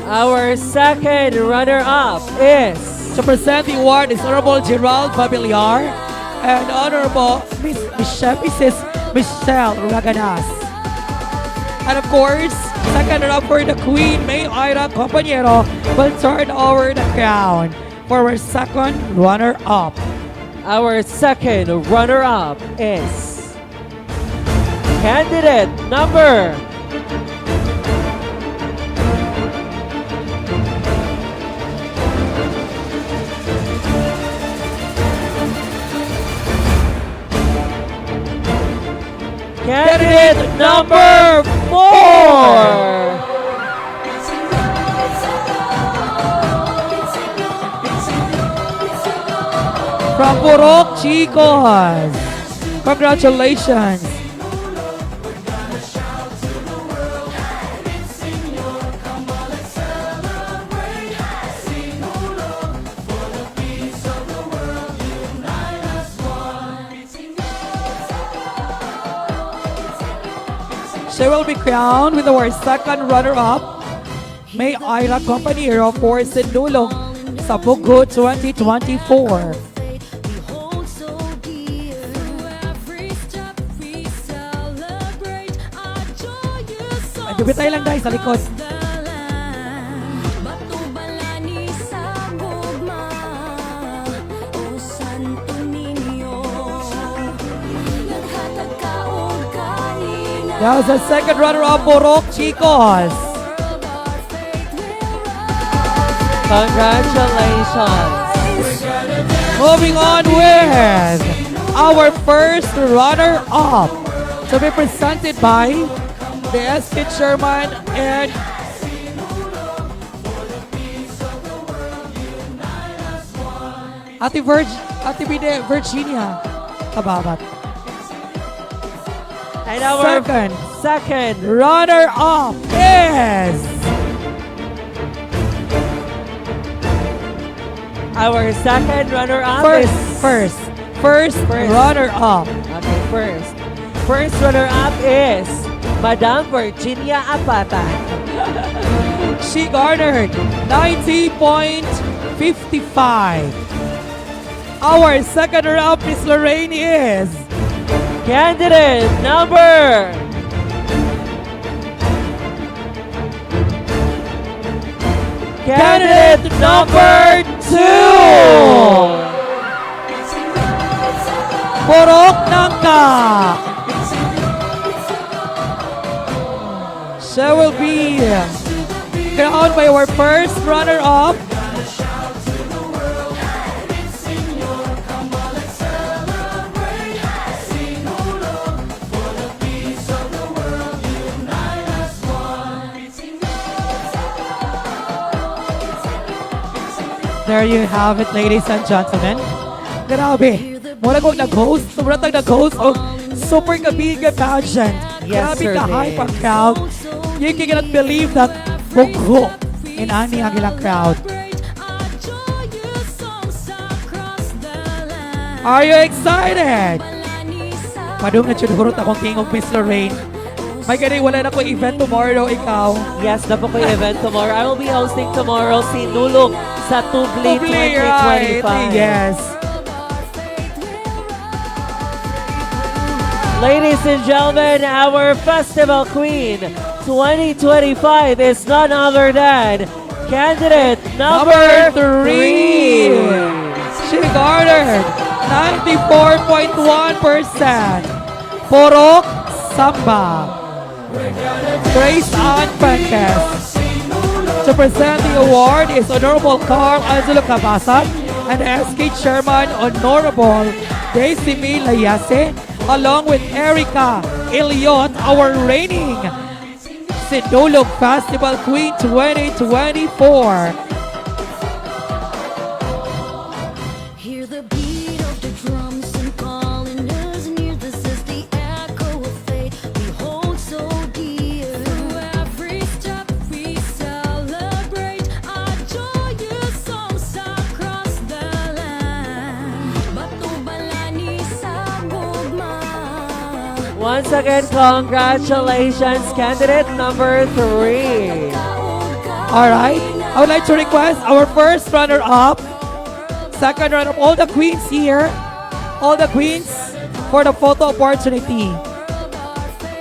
Our second runner-up is To present the award is Honorable Gerald Familiar and Honorable Miss Michelle, Mrs. Michelle Raganas. And of course, second runner-up for the Queen, May Ira Compañero, will turn over the crown for our second runner-up. Our second runner-up is candidate number Candidate number 4. From Purok Chicos. Congratulations. She will be crowned with our second runner-up, May Ira Compañero, for Sinulog sa Bugho 2024. We hold so dear. Through every step we celebrate our joyous Ay, tayo lang dahil sa likod. The land. Batubalani sa gugma, O Santo Niño. Naghatag ka og kalinaw. That was the second runner-up, Purok Chicos. World, our faith will rise. Congratulations. Moving on with our first runner-up to be presented by the SK Chairman and Ate Bide Virginia Kababat. And our Second second runner-up is Our second runner-up first, is first, first, First. Runner-up. Okay, first. First runner-up is Madam Virginia Apata. She garnered 90.55. Our second runner-up, Miss Lorraine, is Candidate number 2. Purok Nangka. She will be crowned by our first runner-up. There you have it, ladies and gentlemen. Grabe. Mura kong nag-host. Sobrang tag nag-host og super kabig nga pageant. Yes, Grabe sir, ka-hype Vince. Ang crowd. You cannot believe that bugho in ani ang ilang crowd. Our joyous songs across the land. Are you excited? Balani sa Padung na jud hurot akong tingog, Miss Lorraine. May gani wala na ko event tomorrow, ikaw? Yes, naa po koy event tomorrow. I will be hosting tomorrow Sinulog sa Tubli Tubli, right? 2025. Yes. Ladies and gentlemen, our Festival Queen 2025 is none other than candidate number Number 3. She garnered 94.1%. Purok Samba. Grace Ann Fuentes. To present the award is Honorable Carl Angelo Cabasat and SK Chairman Honorable Daisy Layase, along with Erica Elliott, our reigning Sinulog Festival Queen 2024. Hear the beat of the drums and calling us near. This is the echo of faith we hold so dear. Through every step we celebrate our joyous songs across the land. Batubalani sa gugma. Once again, congratulations, candidate number 3. Kaog. All right. I would like to request our first runner-up, second runner-up, all the queens here, all the queens for the photo opportunity.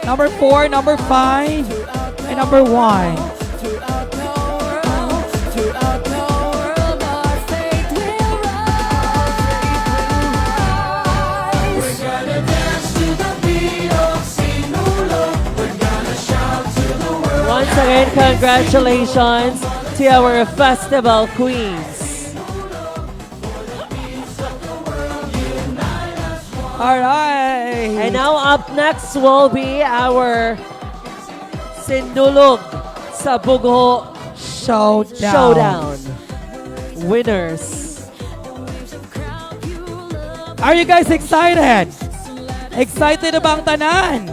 Number four, number five, and number one. Throughout the world, our faith will rise. We're gonna dance to the beat of Sinulog. We're gonna shout to the world. Once again, congratulations to our festival queens. All right. And now up next will be our Sinulog sa Bugho Showdown. Showdown winners. Are you guys excited? Excited na ba ang tanan?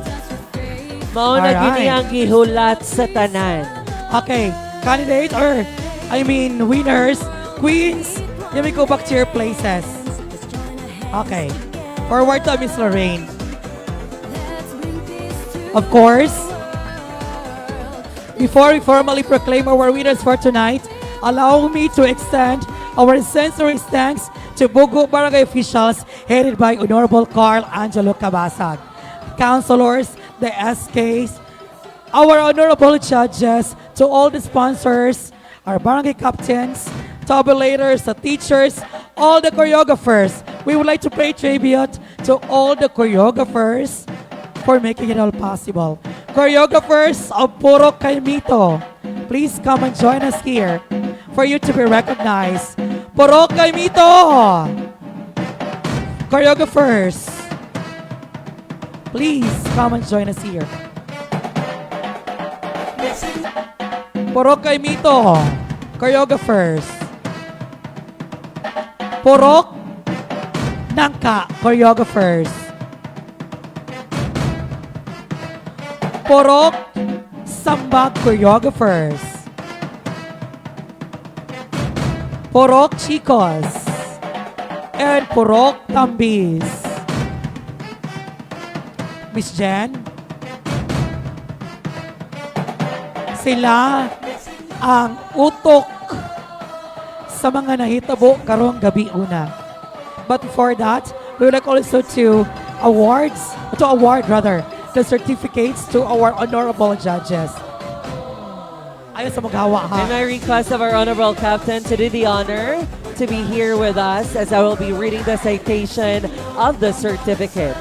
Mao na Alright. gyud ang gihulat sa tanan. Okay, candidate or I mean winners, queens, you may go back to your places. Okay. Forward to Miss Lorraine. Of course, before we formally proclaim our winners for tonight, allow me to extend our sincere thanks to Bugho Barangay officials headed by Honorable Carl Angelo Cabasag, councilors, the SKs, our honorable judges, to all the sponsors, our barangay captains, tabulators, the teachers, all the choreographers. We would like to pay tribute to all the choreographers for making it all possible. Choreographers of Purok Kaymito, please come and join us here for you to be recognized. Purok Kaymito! Choreographers, please come and join us here. Purok Kaymito, choreographers. Purok Nangka, choreographers. Purok Sambag, choreographers. Purok Chicos and Purok Tambis. Miss Jen, sila ang utok sa mga nahitabo karong gabi una. But before that, we would like also to award rather, the certificates to our honorable judges. Ayaw sa maghawa ha. And I request of our honorable captain to do the honor to be here with us as I will be reading the citation of the certificate.